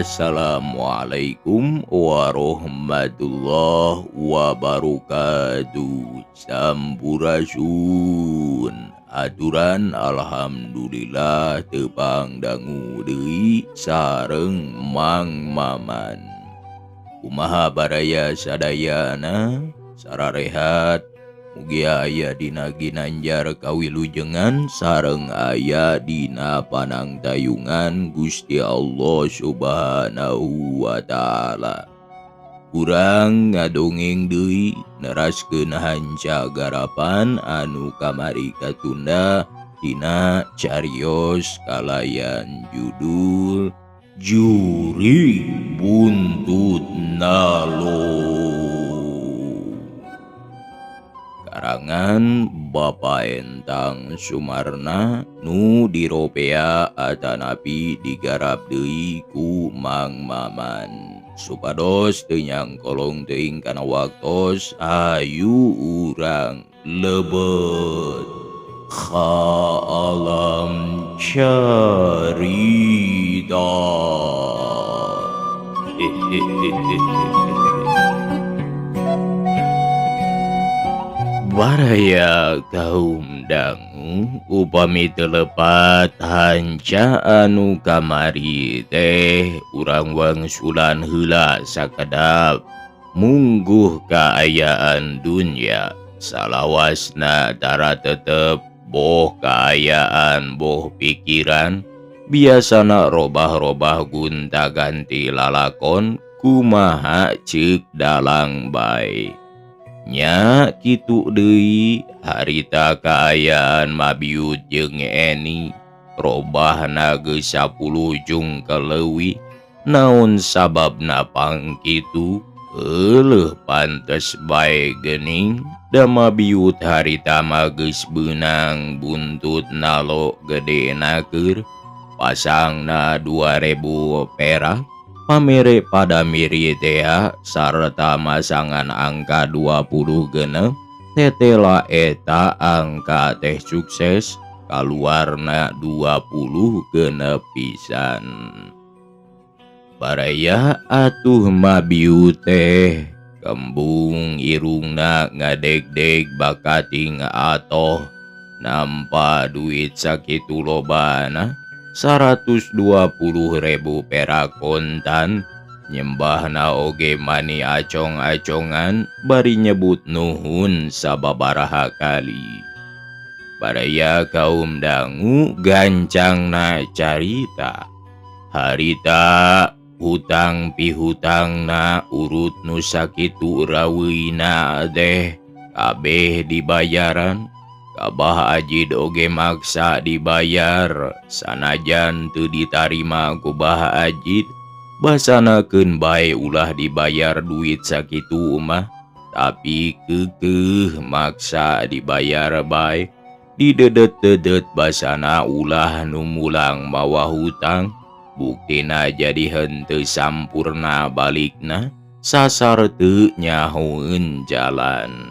Assalamualaikum warahmatullahi wabarakatuh. Sampurasun. Aturan alhamdulillah tepang dangu deui sareng Mang Maman. Kumaha baraya sadayana sararehat. Mugi aya dina ginanjar kawilujengan sareng aya dina panangtayungan Gusti Allah Subhanahu wa taala. Urang ngadongeng deui neraskeun hanca garapan anu kamari katunda dina carios kalayan judul Juri Buntut Nalo. Karangan Bapak Entang Sumarna nu diropea atanapi digarap deui ku Mang Maman. Supados teu nyangkolong teuing kana waktos ayu urang lebet ka alam carita. Baraya kaum dangu upami teu lepat hanca anu kamari teh urang wangsulan heula sakedap mungguh kaayaan dunya salawasna tara tetep boh kaayaan boh pikiran biasana robah-robah gonta-ganti lalakon kumaha ceuk dalang bae. Nya kitu deui harita kaayaan mabiut jeung Eni robahna geus 10 jung kaleuwih naon sababna pang kitu euleuh pantes bae geuning da mabiut harita mah geus beunang buntut nalo gedena keur pasangna 2000 perak pamere pada miri tea sarta masangan angka 20 genep tetela eta angka teh sukses kaluarna 20 genep pisan. Baraya atuh mabiu teh kembung irungna ngadegdeg bakating atoh nampa duit sakitu lobana 120.000 perak kontan nyembahna oge mani acong-acongan bari nyebut nuhun sababaraha kali. Baraya kaum dangu gancangna carita harita hutang pihutangna urut nu sakitu rawina teh kabeh dibayaran. Kabah Ajid oge maksa dibayar sanajan teu ditarima ku Bah Ajid basanakeun bae ulah dibayar duit sakitu mah tapi keukeuh maksa dibayar bae didedet-dedet basana ulah nu mulang mawa hutang buktina jadi henteu sampurna balikna sasar teu nyahoeun jalan.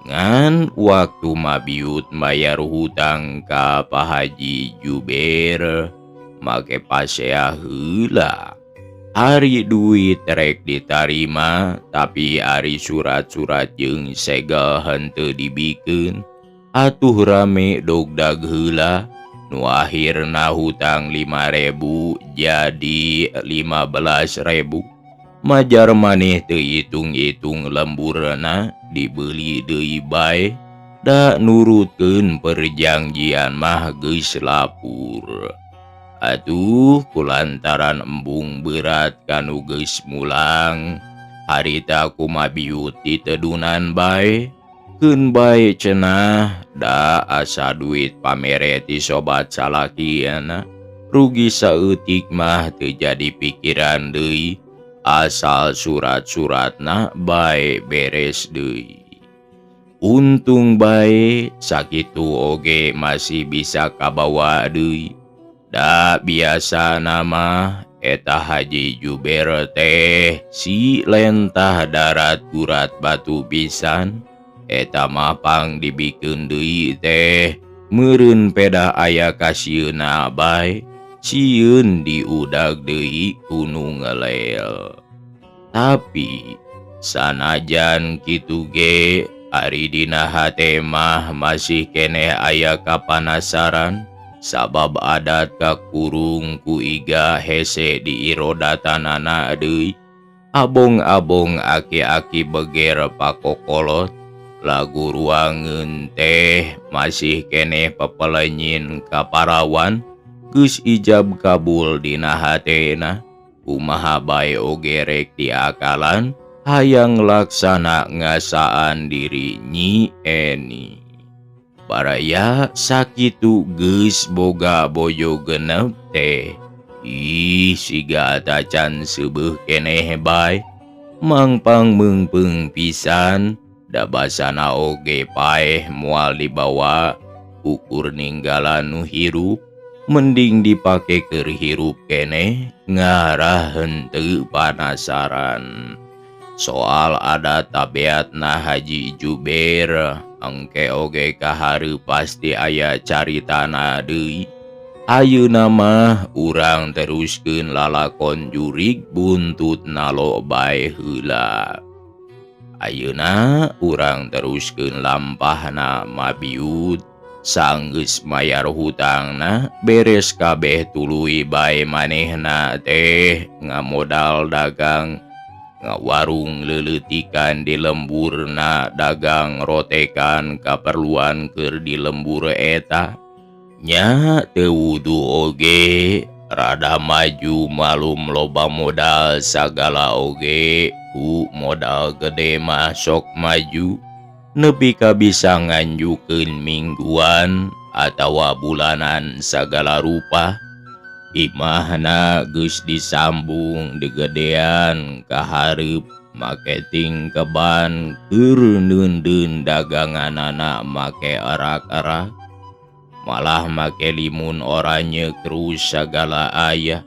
Ngan waktu mabiut mayar hutang ka Pak Haji Juber make pasea heula. Ari duit rek ditarima tapi ari surat-surat jeung segel henteu dibikeun atuh rame dogdag heula nu akhirna hutang 5.000 jadi 15.000. Majar maneh teu hitung-hitung lemburna dibeli deui bae da nurutkeun perjanjian mah geus lapur. Atuh kulantaran embung berat kanu geus mulang harita kumabiut ditedunan bae keun bae cenah da asa duit pamere ti sobat salakiana rugi saeutik mah teu jadi pikiran deui asal surat-suratna bae beres deui. Untung bae sakitu oge masih bisa kabawa deui. Da biasa nama eta Haji Juber teh si lentah darat gurat batu pisan eta mah pang dibikeun deui teh meureun peda aya kasieuna bae. Sieun diudag deui ku nu ngelel. Tapi sanajan kitu ge ari dina hate mah masih keneh aya kapanasaran sabab adat kakurung ku iga hese diirodatanana deui. Abong-abong aki-aki beger pakokolot lagu ruangeun teh masih keneh pepelenyin ka parawan geus ijab kabul dina hatena kumaha bae oge rek diakalan hayang laksana ngasaan diri Nyi Eni. Baraya sakitu geus boga bojo genep teh. Ih siga tacan seubeuh keneh bae mangpang meungpeung pisan da basana oge paeh moal dibawa ukur ninggalan nu hirup mending dipake keur hirup keneh ngarah henteu panasaran. Soal adat tabiatna Haji Juber engke oge kahareup pasti aya caritana deui. Ayeuna mah urang teruskeun lalakon jurig buntut nalo bae heula. Ayeuna urang teruskeun lampahna mabiut sanggeus mayar hutangna beres kabeh tuluy bae manehna teh ngamodal dagang ngawarung leuleutikan di lemburna dagang rotekan kaperluan keur di lembur eta. Nya teu wudu oge rada maju malum loba modal sagala oge ku modal gede mah sok maju nepi ka bisa nganjukeun mingguan atawa bulanan sagala rupa. Imahna geus disambung digedean ka hareup marketing keban keur neundeun daganganana make erak-erak malah make limun oranye krus sagala aya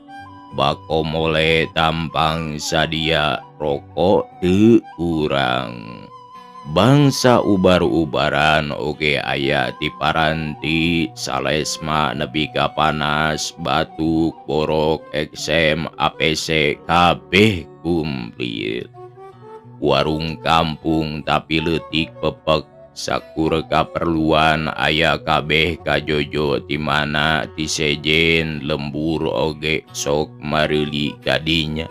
bako mole tampang sadia rokok teu kurang. Bangsa ubar-ubaran oge aya ti paranti salesma nepi ka panas batuk borok eksem APC kabeh kumplit. Warung kampung tapi leutik pepek sakur kaperluan aya kabeh kajojo ti mana ti sejen lembur oge sok mareuli kadinya.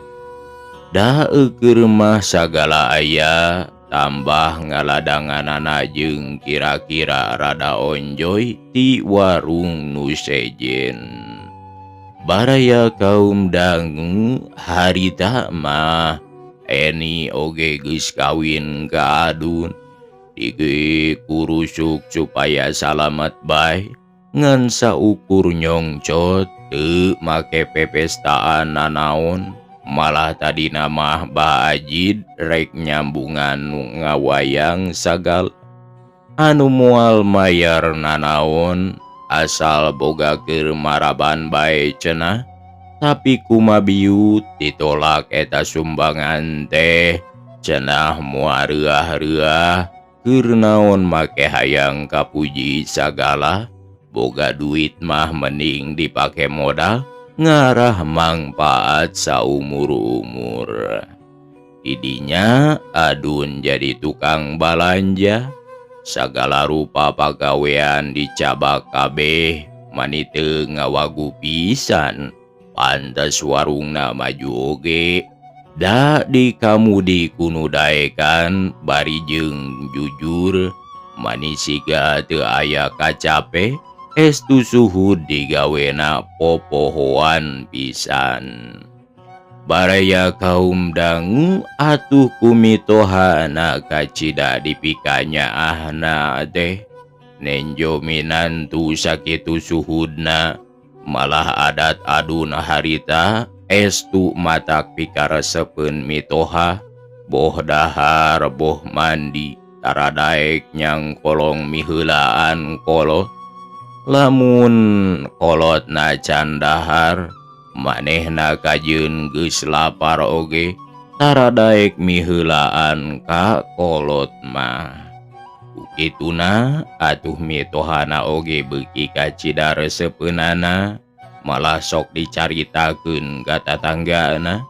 Da eueur mah sagala aya tambah ngaladanganana jeung kira-kira rada onjoy ti warung nu sejen. Baraya kaum dangu harita mah Eni oge geus kawin ka Adun dige kurusuk supaya salamat bae ngan saukur nyongcot teu make pepestaan nanaon. Malah tadina mah Bah Ajid rek nyambungan nu ngawayang sagal anu moal mayar nanaon asal boga keur maraban bae cenah. Tapi kumabiut ditolak eta sumbangan teh cenah moal reuah-reuah keur naon make hayang kapuji sagala boga duit mah mending dipake modal ngarah mangpaat saumur-umur. Didinya Adun jadi tukang balanja sagala rupa pagawean dicabak kabeh mani teu ngawagu pisan pantes warungna maju oge da di kamudi kunu daekan bari jeung jujur mani siga teu aya kacape estu suhud digawena popohoan pisan. Baraya kaum dangu atuh kumitohana kacida dipikanya ahna teh nenjo minantu sakitu suhudna malah adat Adun harita estu matak pikaresepeun mitoha boh dahar boh mandi taradaek nyang kolong miheulaan kolot. Lamun kolotna can dahar manehna kajeun geus lapar oge taradaek miheulaan ka kolot mah. Kituna atuh mitohana oge beuki kacida resepeunana Malah sok dicaritakeun ka tatanggana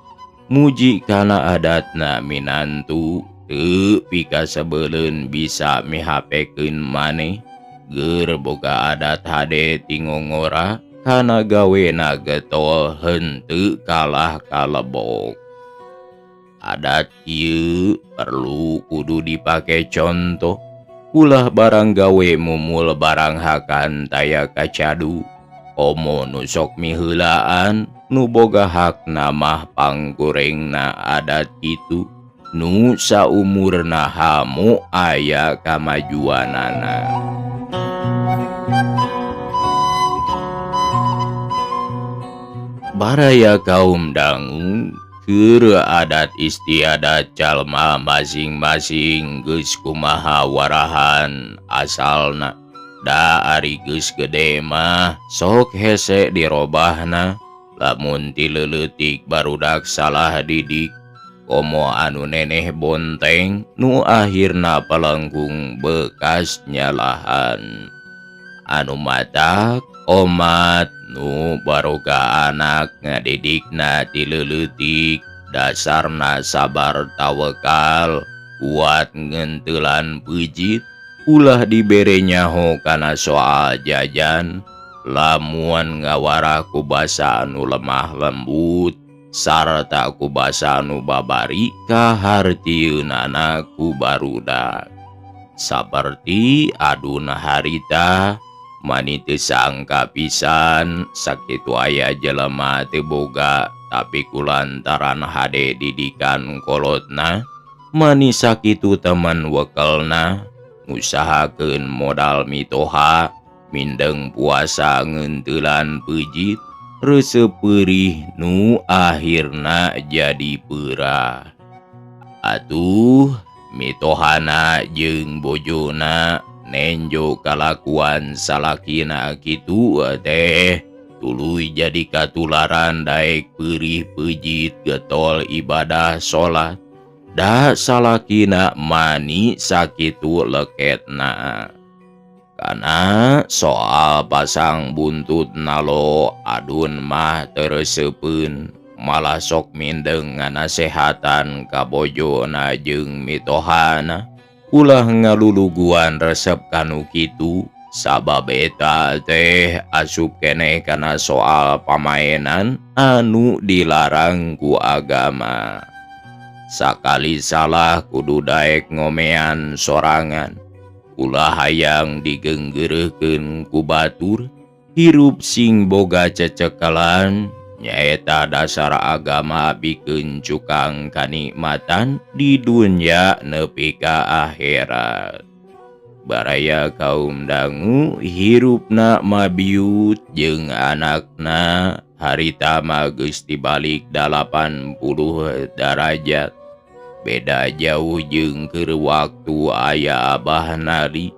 muji kana adatna minantu teu pikasebeleun bisa mihapekeun maneh geur boga adat hade ti ngongora kana gawena getol henteu kalah kalebok. Adat ieu perlu kudu dipake contoh ulah barang gawe mumul barang hakan taya kacadu komo nu sok miheulaan nu boga hakna mah panggorengna adat kitu nu saumurna hamu aya kamajuanana. Baraya kaum dangu keur adat istiadat jalma masing-masing geus kumaha warahan asalna da ari geus gede mah sok hese dirobahna lamun ti leuletik barudak salah didik komo anu neneh bonteng nu akhirna palengkung bekas nyalahan anu matak omat nu baroga anak ngadidikna ti leuletik dasarna sabar tawakal kuat ngenteulan peujit ulah dibere nyaho kana soal jajan lamuan ngawarah ku basa anu lemah lembut sarta ku basa anu babari kahartieunana ku barudak saperti aduna harita mani teu sangka pisan sakitu aya jelema teu boga tapi kulantaran hade didikan kolotna mani sakitu teman wekelna ngusahakeun modal mitoha mindeng puasa ngenteulan peujit resep peurih nu akhirna jadi peurah. Atuh mitohana jeung bojona nenjo kalakuan salakina kitu teh tuluy jadi katularan daek peurih peujit getol ibadah salat da salakina mani sakitu leketna. Kana soal pasang buntut nalo adun mah teu malah sok mindeng nganasehatan ka bojona jeung mitohana ulah ngaluluguan resep kanu kitu sabab eta teh asup keneh kana soal pamainan anu dilarang ku agama. Sakali salah kudu daek ngomean sorangan ulah hayang digenggeurekeun ku batur hirup sing boga cecekalan nyaeta dasar agama bikeun cukang kanikmatan di dunya nepi ka akhirat. Baraya kaum dangu hirupna mabiut jeung anakna harita mah geus dibalik 80 darajat beda jauh jeung keur waktu aya Abah Nari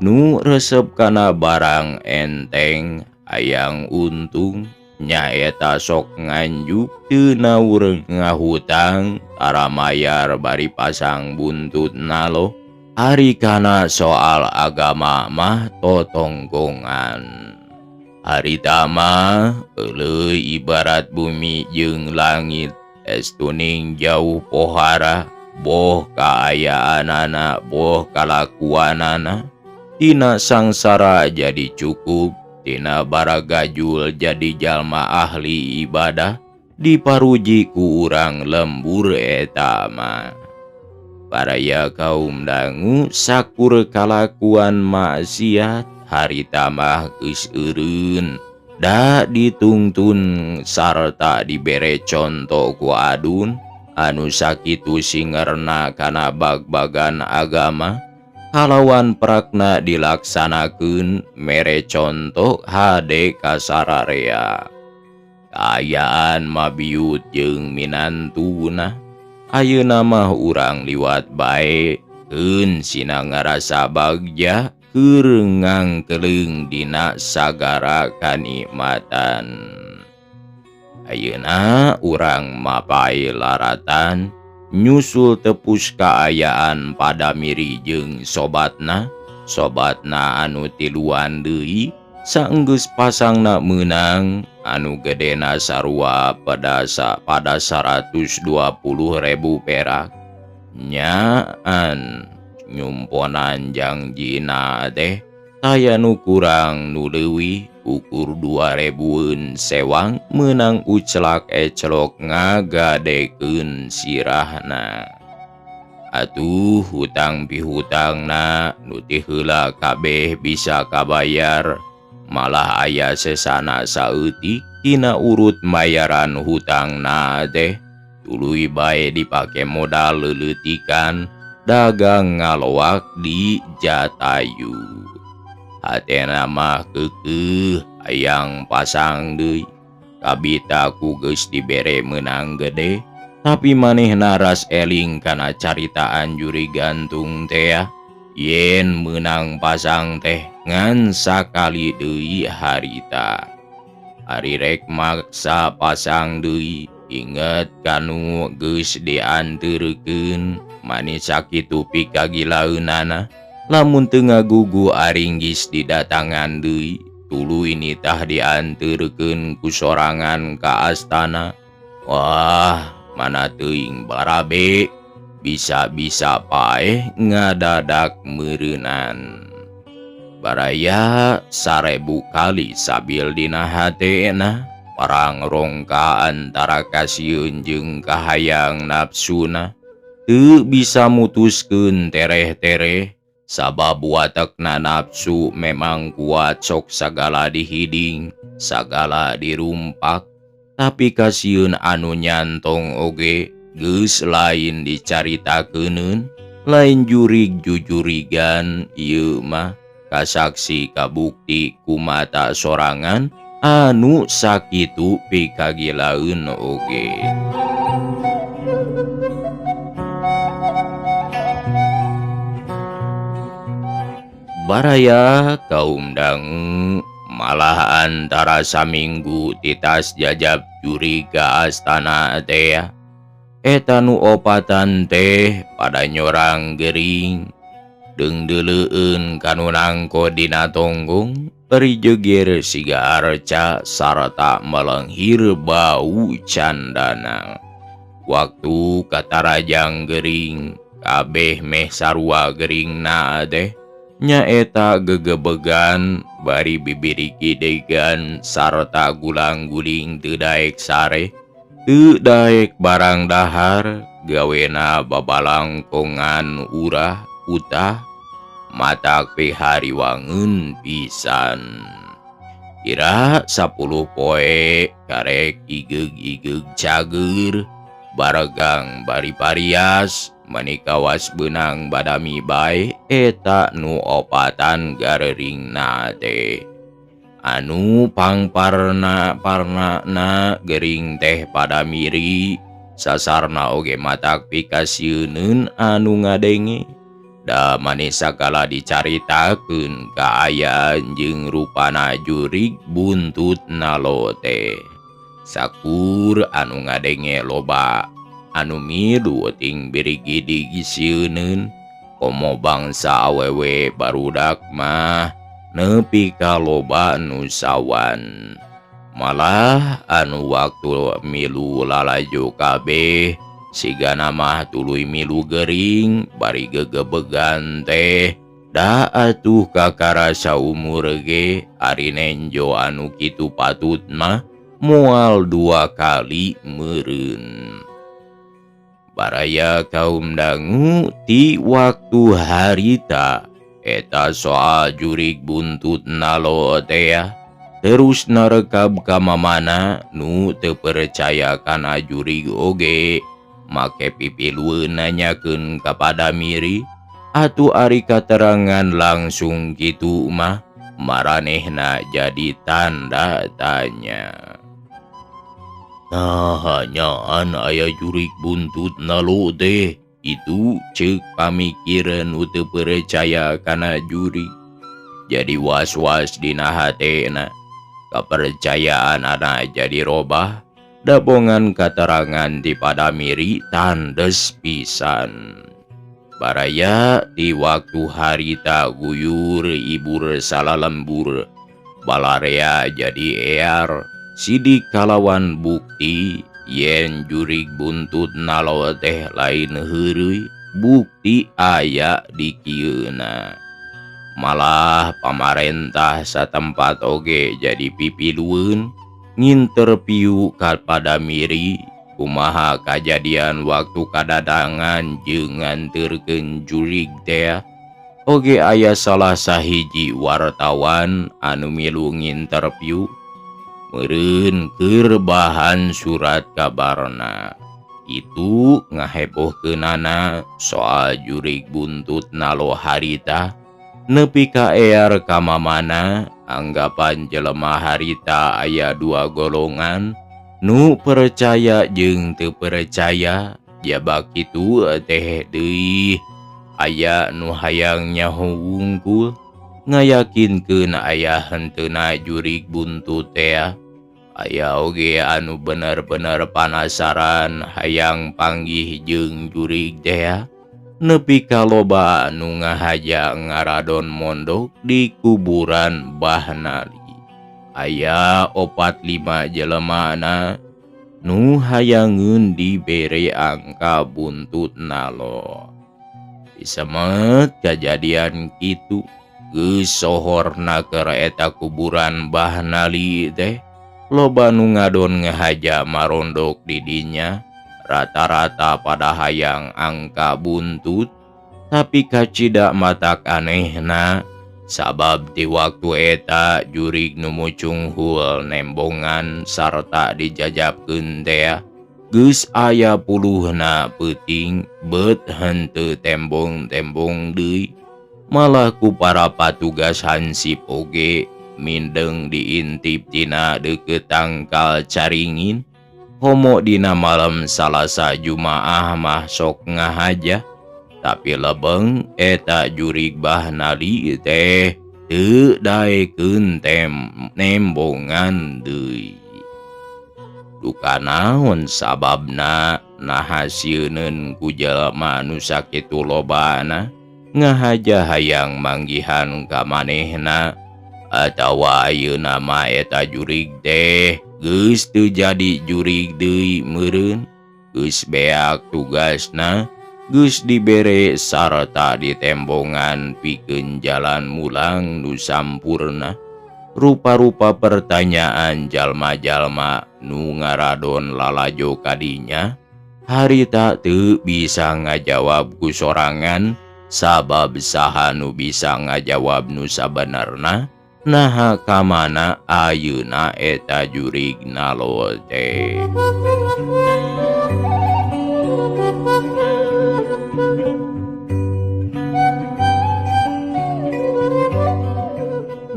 nu resep kana barang enteng hayang untung nyaeta sok nganjuk teu naureng ngahutang tara mayar bari pasang buntut nalo ari kana soal agama mah totonggongan. Harita mah euleuh ibarat bumi jeung langit estuning jauh pohara boh kaayaanana boh kalakuanana tina sangsara jadi cukup tina baragajul jadi jalma ahli ibadah diparuji ku urang lembur eta mah. Baraya kaum dangu sakur kalakuan maksiat harita mah geus eureun da ditungtun sarta dibere conto ku adun anu sakitu singerna kana bag-bagan agama kalawan prakna dilaksanakeun mere conto hade kasararea. Kaayaan mabiut jeung minantuna ayeuna mah urang liwat bae keun sina ngarasa bagja keur ngangkeleung dina sagara kanikmatan. Ayeuna urang mapai laratan nyusul tepus kaayaan pada miri jeung sobatna, sobatna anu tiluan deui Saenggeus pasangna meunang anu gedena sarua pada pada 120.000 perak. Nyaan nyumponan jangjina teh taya nu kurang nu leuwih ukur 2.000-eun sewang meunang uclak eclok ngagadekeun sirahna. Atuh hutang pihutangna nu ti heula kabeh bisa kabayar. Malah aya sesana saeutik tina urut mayaran hutangna teh tuluy bae dipake modal leuleutikan dagang ngaloak di Jatayu. Hatena mah keukeuh hayang pasang deui kabita ku geus dibere meunang gede tapi manehna ras eling kana caritaan juri gantung teh yen meunang pasang teh ngan sakali deui harita. Ari rek maksa pasang deui inget kanu geus dianterkeun manis sakitu pikagilaeunana lamun teu ngagugu aringgis didatangan deui tuluy nitah dianterkeun ku sorangan ka astana. Wah, mana teuing barabe bisa-bisa paeh ngadadak meureunan. Baraya 1000 kali sabil dina hatena parang rongka antara kasieun jeung kahayang nafsuna teu bisa mutuskeun tereh-tereh sabab watekna nafsu memang kuat sok sagala dihiding sagala dirumpak tapi kasieun anu nyantong oge geus lain dicaritakeuneun lain jurig jujurigan ieu mah kasaksi kabukti ku mata sorangan anu sakitu pikagilaeun oge. Baraya kaum dangu malah antara saminggu titas jajab jurig ka astana teh eta nu opatan teh pada nyorang gering deungdeuleueun kanu nangko dina tonggong bari jeger siga arca sarta melenghir bau candana. Waktu katarajang gering kabeh meh sarua geringna teh nyaeta gegebegan bari bibiriki degan sarta gulang-guling teu daek sare teu daek barang dahar gawena babalangkongan urah utah matak pihariwangeun pisan. Kira 10 poe karek igeug-igeug cager baregang bari parias manikawas beunang badami bae eta nu opatan gareringna teh anu pangparna parnana gering teh pada miri sasarna oge matak pikasieuneun anu ngadenge da manis sagala dicaritakeun kaayaan jeung rupana jurig buntut nalo teh sakur anu ngadenge loba anu milu ting birigidi gisieuneun komo bangsa awewe barudak mah nepi ka loba nu sawan malah anu waktu milu lalajo kabeh sigana mah tuluy milu gering bari gegebegan teh da atuh kakara saumur ge ari nenjo anu kitu patut mah moal 2 kali meureun. Baraya kaum dangu ti waktu harita eta soal jurig buntut nalo teh terus narekab ka mamana nu teu percaya kana jurig oge make pipilueun nanyakeun kapada miri atuh ari katerangan langsung kitu mah maranehna jadi tanda tanya. Nah, nyaan aya jurig buntut nalo teh itu ceuk pamikiran nu teu percaya kana jurig jadi was-was dina hatena kapercayaan anak jadi robah dabongan katerangan ti padamiri tandes pisan. Baraya di waktu harita guyur ibur salalembur Balarea jadi ear sidik kalawan bukti yen jurig buntut nalo teh lain heureuy bukti aya di kieuna. Malah pamarentah satempat oge jadi pipilueun nginterview kapada Miri kumaha kajadian waktu kadadangan jeung nganterkeun jurig teh. Oge aya salah sahiji wartawan anu milu nginterview meureun keur bahan surat kabarna. Itu ngahebohkeunana soal jurig buntut nalo harita nepi ka ear ka mamana. Anggapan jelema harita aya dua golongan nu percaya jeung teu percaya. Jaba kitu teh deui aya nu hayang nyaho wungkul ngayakinkeun aya henteuna jurig buntut teh. Aya oge anu bener-bener panasaran hayang panggih jeung jurig teh. Nepi ka loba anu ngahaja ngaradon mondok di kuburan Bah Nali. Aya 4-5 jelemana nu hayangeun dibere angka buntut nalo. Disemet kajadian kitu geus sohorna keur eta kuburan Bah Nali teh loba nu ngadon ngahaja marondok di dinya. Rata-rata pada hayang angka buntut, tapi kacida matak anehna sabab di waktu eta jurig nu mucunghul nembongan sarta dijajabkeun teh geus aya puluhna peuting bet henteu tembong-tembong deui. Malah ku para patugas hansip oge mindeng diintip tina deukeut tangkal caringin. Homo dina malam Salasa Jumaah mah sok ngahaja, tapi lebeng eta jurig Bah Nali teh teu daekeun nembongan deui. Duka naon sababna naha sieuneun ku jelema nu sakitu lobana ngahaja hayang manggihan ka manehna, atawa ayeuna mah eta jurig teh geus teu jadi jurig deui meureun, geus beak tugasna, geus dibere sarta ditembongan pikeun jalan mulang nu sampurna. Rupa-rupa pertanyaan jalma-jalma nu ngaradon lalajo kadinya harita teu bisa ngajawab ku sorangan, sabab saha nu bisa ngajawab nu sabenerna naha kamana ayeuna eta jurig nalo teh.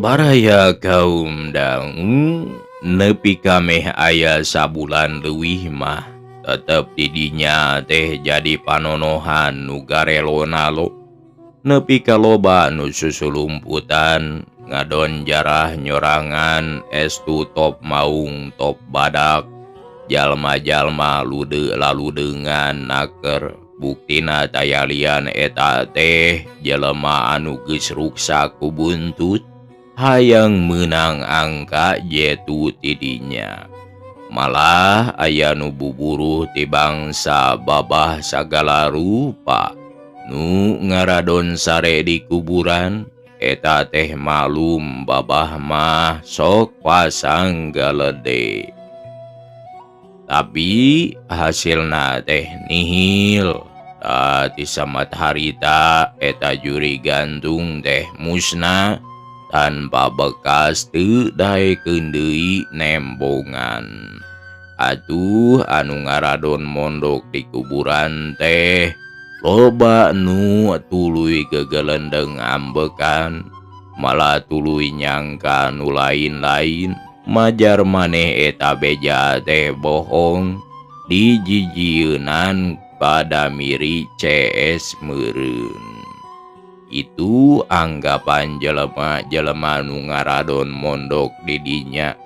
Baraya kaum dangu nepi kameh aya sabulan leuwih mah tetep didinya teh jadi panonohan nu garelo nalo. Nepi ka loba nu susulumputan ngadon jarah nyorangan estu top maung top badak jalma-jalma lude laludengan naker. Buktina tayalian eta teh jelema anu geus ruksak ku buntut hayang meunang angka jetu tidinya. Malah aya nu buburuh ti bangsa babah sagala rupa nu ngaradon sare di kuburan. Eta teh malum babah mah sok pasang galede, tapi hasilna teh nihil. Tati samat harita eta juri gantung teh musna tanpa bekas teu daekeun deui nembongan. Atuh anu ngaradon mondok di kuburan teh loba nu tuluy gegelendeng ambekan, malah tuluy nyangka nu lain-lain. Majar maneh eta beja teh bohong dijijieunnan pada Miri CS meureun. Itu anggapan jelema-jelema nu ngaradon mondok di dinya.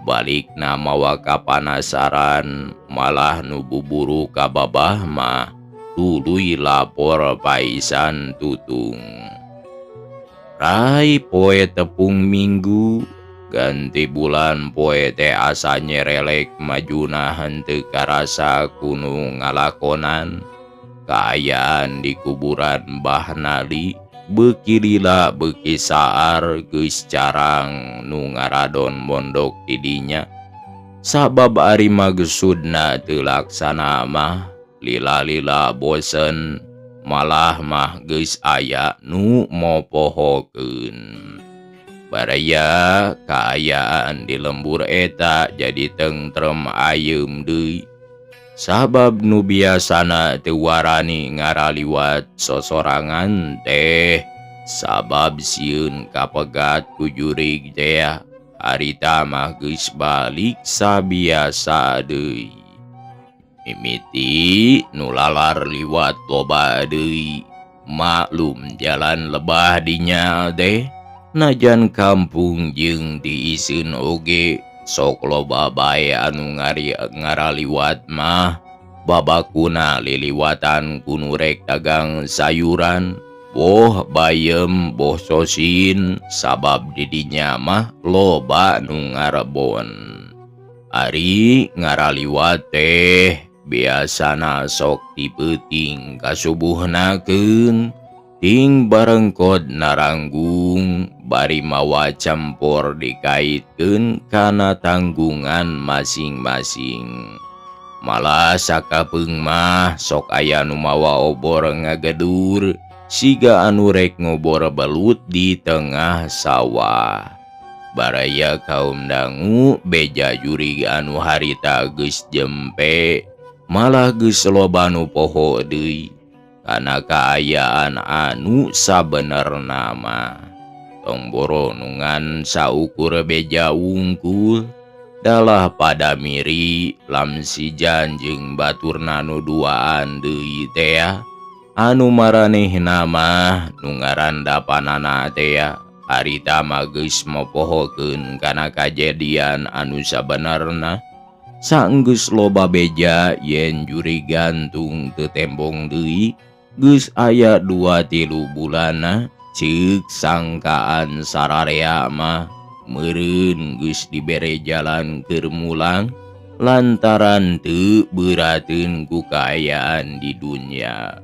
Balik nama waka panasaran, malah nu buburu ka babah mah tuluy lapor paisan tutung. Rai poe tepung minggu Ganti bulan poe teh asa nyerelek majuna henteu karasa kunu ngalakonan. Kaayaan di kuburan Mbah Nali beuki lila beuki saar geus carang nu ngaradon mondok di dinya. Sabab ari maksudna teu laksana mah lila-lila bosen malah mah geus aya nu mopohokeun. Baraya kaayaan di lembur eta jadi tentrem ayem deui. Sabab nu biasana teu warani ngaraliwat sosorangan teh sabab sieun kapegat ku jurig teh harita mah geus balik sabiasa deui. Mimiti nu lalar liwat loba deui, maklum jalan lebah dinya teh najan kampung jeung diiseun oge sok loba bae anu ngaraliwat mah babakuna liliwatan ku nu rek dagang sayuran boh bayem boh sosin sabab didinya mah loba nu ngarebon. Ari ngaraliwat teh biasana sok dipeuting kasubuhnakeun ting barengkot naranggung bari mawa campur dikaitkeun kana tanggungan masing-masing. Malah sakapeung mah sok aya nu mawa obor ngagedur siga anu rek ngobor belut di tengah sawah. Baraya kaum dangu beja jurig anu harita geus jempe malah geus loba nu poho deui kana kaayaan anu sabenerna mah. Tong boro nu ngan saukur beja wungkul dalah pada miri Lamsijan jeung baturna nu duaan deui teh anu maranehna mah nu ngarandapanana teh harita mah geus mopohokeun kana kajadian anu sabenerna. Saenggeus loba beja yen jurig gantung teu tembong deui geus aya 2-3 bulanna ceuk sangkaan sararea mah meureun geus dibere jalan keur mulang lantaran teu beurateun ku kaayaan di dunya.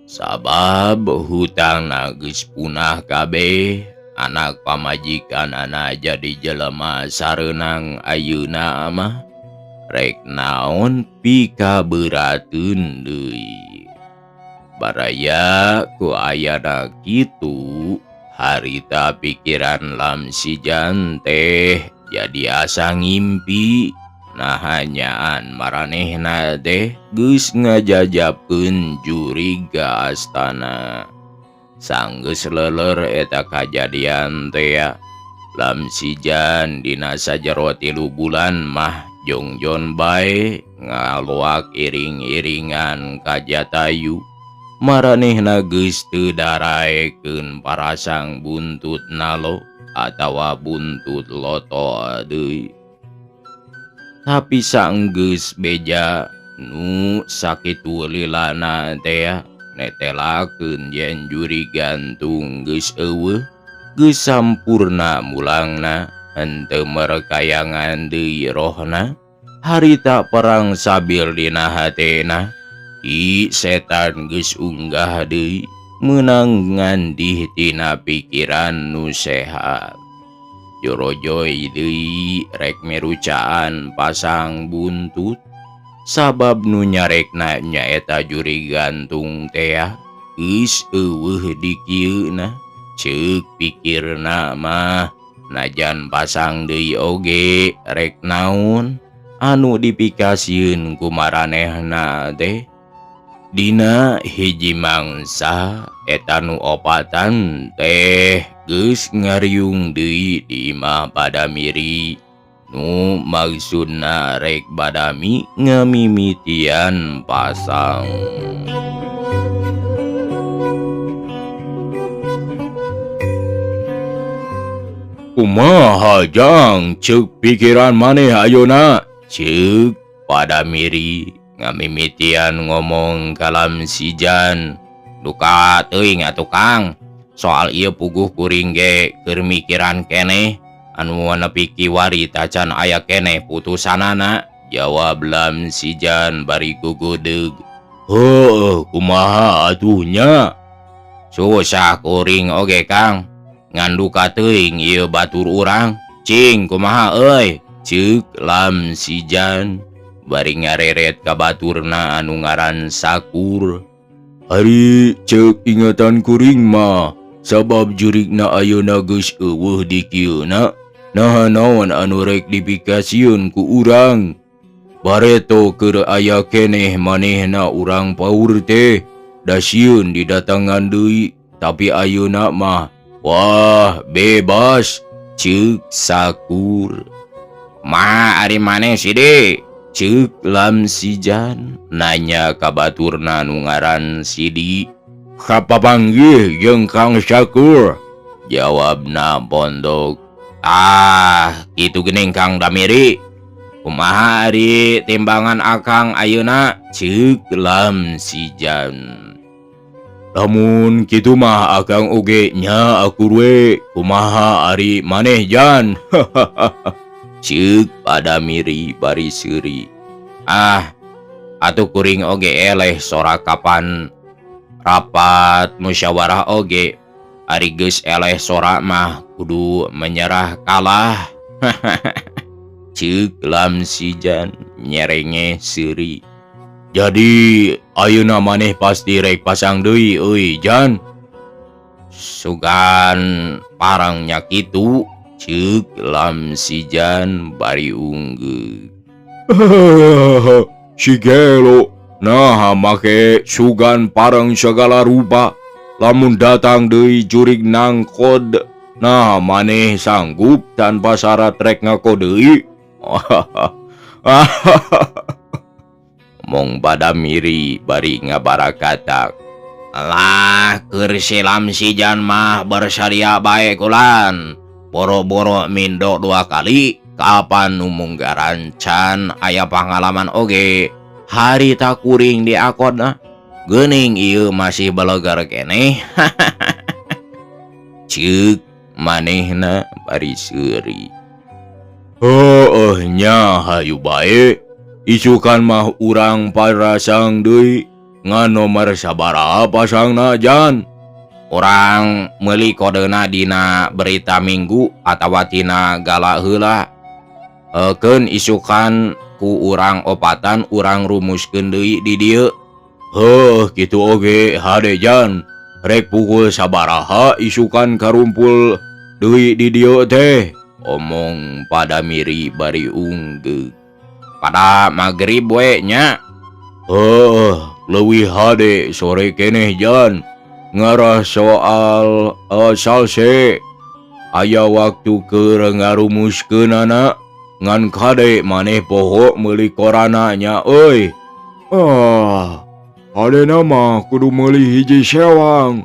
Sabab hutangna geus punah kabeh, anak pamajikanana jadi jelema sareunang ayeuna mah rek naon pikabeurateun deui. Baraya ku ayana kitu harita pikiran Lamsijan teh jadi asa ngimpi. Nah hanyaan maranehna teh geus ngajajabkeun jurig ka astana. Sanggeus leuleur eta kajadian teh Lamsijan dina sajero 3 bulan mah jongjon bae ngaloak iring-iringan ka Jatayu. Maranehna geus teu daraekeun parasang buntut nalo atawa buntut loto deui. Tapi sanggeus beja nu sakitu lilana teh netelakeun yen juri gantung geus eueuh, geus sampurna mulangna henteu merkayangan deui rohna. Harita perang sabil dina hatena i setan geus unggah deui meunang ngandih tina pikiran nu sehat. Jorojoy deui rek merucaan pasang buntut sabab nu nyarekna nyaeta juri gantung teh geus eueuh di kieuna. Ceuk pikirna mah najan pasang deui oge rek naon anu dipikasieun ku maranehna teh. Dina hiji mangsa eta nu opatan teh geus ngariung deui di imah Padamiri nu maksudna rek badami ngamimitian pasang. Kumaha jang ceuk pikiran maneh ayeuna? Ceuk Padamiri ngamimitian ngomong ka Lamsijan. Duka teuing atuh Kang, soal ieu puguh kuring ge keur mikiran keneh. Anu nepi kiwari tacan aya keneh putusanana, jawab Lam Sijan bari gugudeg. Heuh, kumaha atuh nya? Susah kuring oge Kang. Ngan duka teuing ieu batur urang. Cing kumaha euy? Ceuk Lam Sijan bari ngareret ka baturna anu ngaran Sakur. Ari ceuk ingatan kuring mah sabab jurigna ayeuna geus eueuh di kieuna. Naha naon anu rek dipikasieun ku urang? Bareto keur aya keneh manehna urang paur teh da sieun didatangan deui, tapi ayeuna mah wah bebas. Ceuk Sakur. Ma ari maneh Sidi? Ceuk Lam Sijan nanya ka baturna nu ngaran Sidi. Kapapanggih jeung Kang Sakur, jawabna Pondok. Ah, kitu geuning Kang Damiri. Kumaha ari timbangan akang ayeuna? Ceuk Lam Sijan. Lamun kitu mah akang oge nya akur we. Kumaha ari maneh Jan? Ceuk Padamiri bari seuri. Ah, atuh kuring oge eleh sora kapan rapat musyawarah oge. Ari geus eleh sora mah kudu menyerah kalah. Ceuk Lam Sijan nyerenge seuri. Jadi ayeuna maneh pasti rek pasang deui euy Jan. Sugan parangnya kitu. Ceuk Lam Sijan bari unggeug. Si gelo naha make sugan parang segala rupa. Lamun datang deui jurig nangkod, nah maneh sanggup tanpa syarat rek ngako deui. Mong Padamiri bari ngabarakatak. Lah keur si Lam Sijan mah bersedia bae kulan. Boro-boro mindo 2 kali, kapan nu munggaran can aya pangalaman oge. Harita kuring diakodna. Geuning ieu masih belegar keneh. Ceuk manehna bari seuri. Heueuh nya hayu bae. Isukan mah urang parasang deui. Ngan nomor sabaraha pasangna Jan? Urang meuli kodena dina berita minggu atawa tina gala heula. Keun isukan ku urang opatan urang rumuskeun deui di dieu. Heuh kitu oge hade Jan. Rek pukul sabaraha isukan karumpul deui di dieu teh? Omong Padamiri bari unggeug. Pada magrib we nya. Heuh, leuwih hade sore keneh Jan. Ngarah soal salse aya waktu keur ngarumuskeunana ngan kade maneh poho meuli korana nya euy. Ah, hadena mah kudu meuli hiji sewang.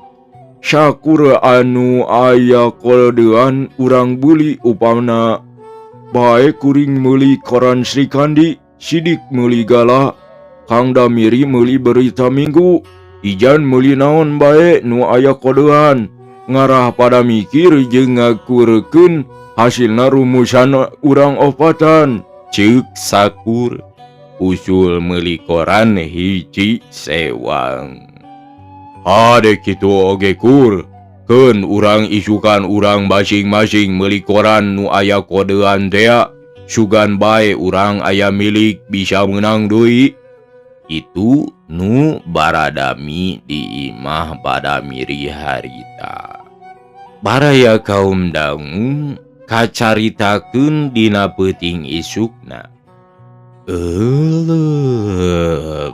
Sakur anu aya kodean urang beuli upamana bae kuring meuli koran Sri Kandi, Sidik meuli gala, Kang Damiri meuli berita minggu, Ijan meuli naon bae nu aya kodean. Ngarah pada mikir jeung ngakurkeun hasilna rumusan urang opatan. Ceuk Sakur usul meuli koran hiji sewang. Hade kitu oge kur. Keun urang isukan urang masing-masing meuli koran nu aya kodean tea. Sugan bae urang aya milik bisa menang deui. Itu nu baradami di imah Padamiri harita. Baraya kaum dangu kacaritakeun dina peuting isukna. Euleuh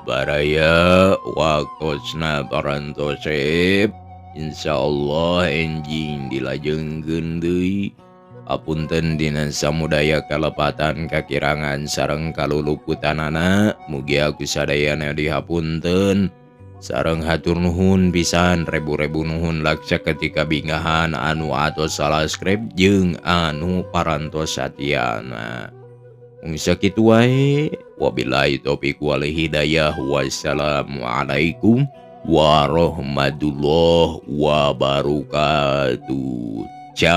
baraya waktosna parantosep. Insyaallah enjing dilajengkeun deui. Apunten dina samudaya kalepatan kakirangan sareng kaluluputanana. Mugi aku sadayana dihapunten. Sareng hatur nuhun pisan rebu-rebu nuhun laksa ketika bingahan anu atos salaskrip jeung anu parantos satiana. Mung sakitu wae. Wabillahi taufiq wal hidayah. Wassalamualaikum warahmatullahi wabarakatuh. Cag.